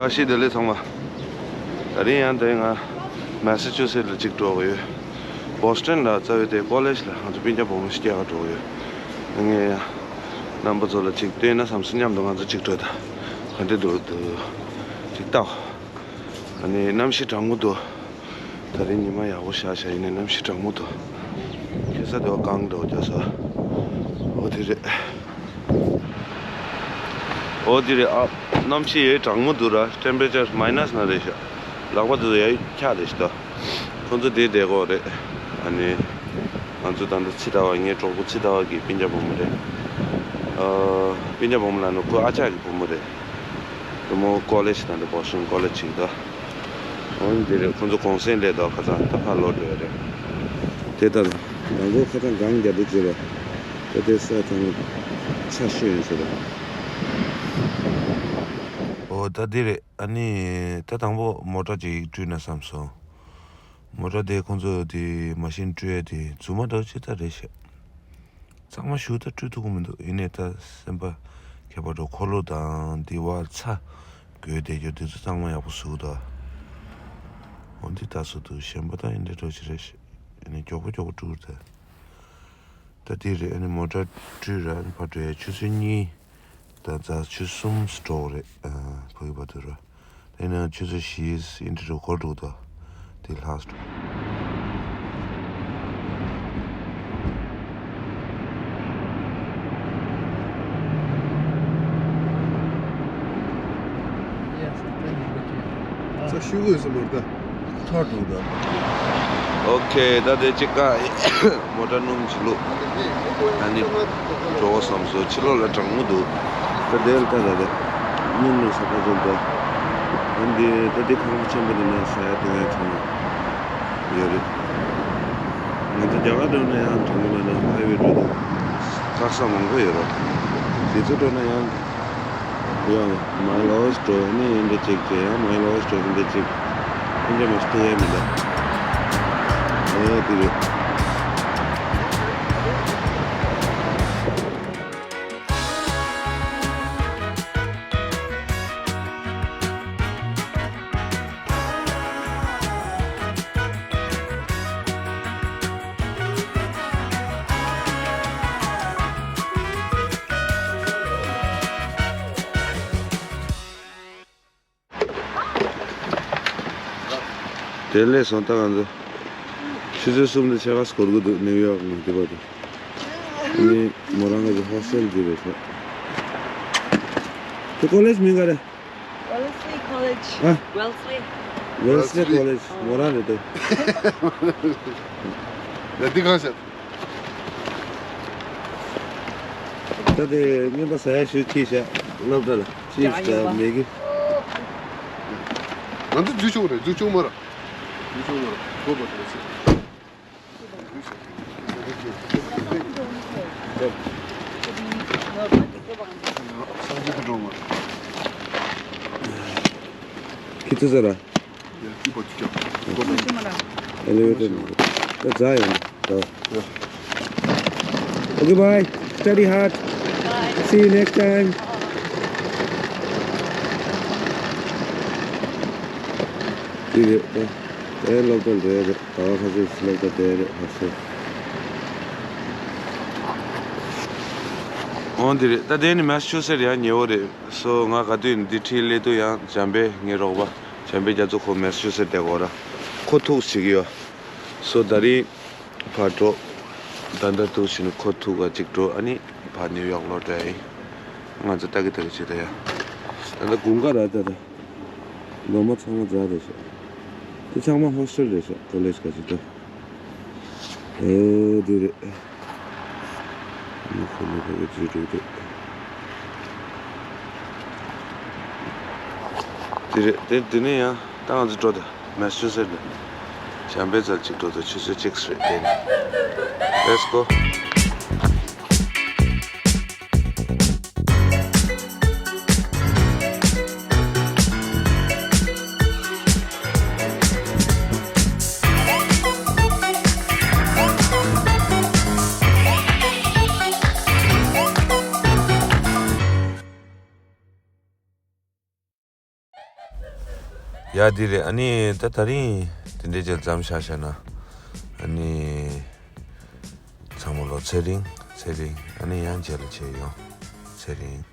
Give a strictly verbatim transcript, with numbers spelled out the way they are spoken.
བཀྲ་ཤིས་བདེ་ལེགས་ཚང་མ། ད་རིང་ཡང་དེ་ང་མེ་ས་ཆུ་སེ་ཊི་ལ་གཅིག་འགྲོ་གི་ཡོད། བོ་སི་ཊོན་ལ་རྩ་བའི་དེ་ཀོ་ལེཇ་ལ་ང་ཚོ་སྤུན་ཀྱག་བུ་མོ་ཞིག་སྐྱེལ་ག་འགྲོ་གི་ཡོད། ངས་ཡང་རྣམ་པ་ཚོ་ལ་གཅིག་སྟོན་ན་བསམ་སོང་། མཉམ་དུ་ང་ཚོ་གཅིག་འགྲོ་ད། ག་འདྲ་འདུག་འདུག་གཅིག་ལྟ། ཨ་ནི་གནམ་གཤིས་གྲང་མོ་འདུག་ད་རིང་ཉི་མ་ཡག་པོ་ཤར་ཤར། ཡིན་ནའི་གནམ་གཤིས་གྲང་མོ་འདུག་ཁ་སང་དེ་བ་གངས་འདྲ་བོ་རྒྱག་ས། འོ་དེ་རེད། འོ་དེ་རེད་ཨ། གནམ་གཤིས་ཡོད་གྲང་མོ་འདུག་ར། ཊེམ་པེ་ཅར་མའི་ནས་ན་རེད་ཤག་ལག་པ་དེ་ཚོ་ཡ་འཁྱག་རེད་ཤག་ད་ཁོང་ཚོ་དེ་བསྡད་ཀྱི་ཡོད་རེད། ཨ་ནི་ང་ཚོ་ད་ལྟ་ཚེ་ཟླ་བ། ངའི་གྲོགས་པོ་ཚེ་ཟླ་བ་གི་སྤུན་ཀྱག་བུ་མོ་རེད། ཨ། སྤུན་ཀྱག་བུ་མོ་ལབ་ན་ཁོའི་ཨ་ཅག་གི་བུ་མོ་རེད། དེ་མོ་ཀོ་ལེཇ་ད་ལྟ་བོ་སི་ཊོན་ཀོ་ལེཇ་ཅིག་འདུག་འོ་འདི་རེད། ཁོང་ཚོ་གུང་སེང་སླེབས་འདུག་ཁ་སང་ད་ཕར་ལོག་འགྲོ་ཡ་རེད། དེ་ལྟར་མདང་དགོང་ཁ་སང་གངས་རྒྱག་འདུག་ཅེས་པ། ད་དེ་ས་ཐང་ཚ་ཤོས་ཡིན་ཟེར་བ། འོ་ད་འདི་རེད། ཨ་ནི་ད་དང་པོ་མོ་ཊ་ཅིག་བཀྲུས་ན་བསམ་སོང་། མོ་ཊ་དེ་ཁོང་ཚོ་དེ་མ་ཤིན་བཀྲུ་ཡ་དེ་རྫུན་མ་འདྲ་བོ་ཅིག་ད་རེད་ཤག་ཚང་མ་ཞུ་ད་བཀྲུས་ཐུབ་ཀྱི་མི་འདུག་ཡིན་ནའི་ད་སེམས་པ་ཁྱད་པར་འགྲོ། འཁོར་ལོ་དང་འདི་བ་ཚ་དགོས་བསྡད་རྒྱུ་དེ་ཚོ་ཚང་མ་ཡག་པོ་བཟོས་འདུག་འོ་འདི་ད་བཟོ་འདུག་གཞན་པ་ད་ཡིན་འདྲ་འགྲོ་ཅི་རེད། ཡིན་ནའི་མགྱོགས་པོ་མགྱོགས་པོ་བཀྲུས་ད། ད་འདི་རེད། ཨ་ནི་མོ་ཊ་བཀྲུས་ར། ཨ་ནི་ཕར་འགྲོ་ཡ་ཆུ་ཚོད་གཉིས་དང་ཛ་ཆུ་གསུམ་འགྲོ་གི་རེད། ཨ། ཕ་གི་བར་དུ་ར། དེ་ནས་ཆུ་ཚོད་བཞི་ཡིན་འདྲ་འགྲོ་གི་འདུག་ད་དེ་ལྷག་སོང་། ས་ཤུ་གུ་སུ་མར་ད། ཐོར་འདུག་ད། ཨོ་ཁེ། ད་དེ་གཅིག་ཀ་མོ་ཊ་སྣུམ་ཅིག་བླུགས། ཨ་ནི་འགྲོ་བསམ་སོང་། ཕྱི་ལོགས་ལ་གྲང་མོ་འདུག་ད་དེ་ལ་ད་ད་ད་སྣུམ་ནི་ས་ཁ་ཚོ་འདུག་ཨ་འདི་ད་དེ་ཁང་པ་ཆེན་པོ་འདི་ན་ཟ་ཡ་འཐུང་ཡ་ཚང་མ་ཡོད་རེད། ང་ཚོ་རྒྱ་གར་འགྲོ་ན་ཡང་གྲོང་ཁྱེར་ན་ཧའི་ཝེ་འགྲོ་དུས་དཀའ་ས་མང་པོ་ཡོད་རེད། དེ་ཚོ་འགྲོ་ན་ཡང་། ཡང་མའི་ལོས་འགྲོ་ནི་ཡིན་འདྲ་ཅིག་བྱས། ཡང་མའི་ལོས་འགྲོ་ཡིན་འདྲ་ཅིག་ཁོང་ཚོ་མ་ཤི་ཐུབ་ཡ་མི་འདུག་ཨོ་དེ་རེད། དེ་ལས་སོང་ད་ང་ཚོ་ཆུ་ཚོད་གསུམ་དང་ཕྱེད་ཀ་འགོར་གི་འདུག་ནིའུ་ཡོག་ནས་འདི་བར་དུ། ཨ་ནི་མོ་རང་གི་ཧོ་སི་ཊེལ་འདི་རེད་ཤག་དེ་ཀོ་ལེཇ་མིང་ག་རེ། Wellesley College. ཨ། Wellesley. Wellesley Wellesley. College. མོ་རང་རེད་དེ། ཡ་འདི་གང་ཤག་ད་དེ་སྨན་པ་ཟ་ཡ་ཞུ་ཅི་ཤག་སློབ་གྲྭ་ལ་ཅི་ཡ་ཡོད་ཤག་པ། མེད་གི། ང་ཚོ་འཛུལ་ཆོག་རེད། འཛུལ་ཆོག་མ་རེད། འཛུལ་ཆོག་མ་རེད། གོ་བ་དང་ཟེར། ཁྱི་ཚོ་ཟེར་ར། ཨེ་ལི་ཝེ་ཊར་ནང་། ད་ཛ་ཡོང་། ད། Okay, bye. Study hard. Bye. See you next time. དེ་རེད་ད། ཨེ་སློབ་གྲྭ་འགྲོ་ཡ་རེད། ཟླ་བ་ཁ་ཤས་སློབ་གྲྭ་བསྡད་རེད་ཧ་སེ། འོ་འདི་རེད་ད། དེ་ནི་མེ་ས་ཆུ་སེ་ཊི་ཡང་ཉེ་བོ་རེད། སོ་ང་ག་དུས་ཡིན་འདི་འཁྲིས་སླེབས་དུས་ཡང་འཇམ་དཔལ་ངའི་རོགས་པ་འཇམ་དཔལ་རྒྱ་མཚོ་ཁོ་མེ་ས་ཆུ་སེ་ཊི་བསྡད་ཀྱི་ཡོད་ར། ཁོ་ཐུག་བྱེད་ཀྱི་ཡོད། སོ་ད་རིང་ཕར་འགྲོ། ད་ལྟ་ཐུག་བྱས་ནས་ཁོ་ཐུག་ག་གཅིག་འགྲོ། ཨ་ནི་ཕར་ནིའུ་ཡོག་ལོག་འགྲོ་ཡ་ཡིན། ང་ཚོ་ལྟ་གི་ལྟ་གི་བྱེད་ད་ཡ། ད་ལྟ་དགུན་ཁ་ར་ད་ད། ལོ་མ་ཚང་མ་རྫ་རེད་ཤག་དེ་ཚང་མ་ཧོ་སི་ཊེལ་རེད་ཤག་ཀོ་ལེཇ་ག་ཅིག་ད། ཨོ་དེ་རེད། ང་ཁོ་ལ་ཕ་གི་ཅིག་འགྲོ་འདུག་དེ་རེད་དེ། དེ་ནས་ཡང་ད་ང་ཚོ་འགྲོ་ད། མེ་ས་ཆུ་སེ་ཊི་ལ། འཇམ་དཔལ་རྩལ་གཅིག་འགྲོ་ཚོ་ཆུ་ཚོད་གཅིག་རེད་དེ། Let's go. ཡ་འདི་རེད། ཨ་ནི་ད་དེ་རིང་དེ་འདྲའི་རྗེས་མཚམས་བཞག་བཞག་ན། ཨ་ནི་ཚང་མ་ལོ་ཚེ་རིང་ཚེ་རིང་། ཨ་ནི་ཡང་རྗེས་ལ་མཇལ་ཡོང་། ཚེ་རིང་།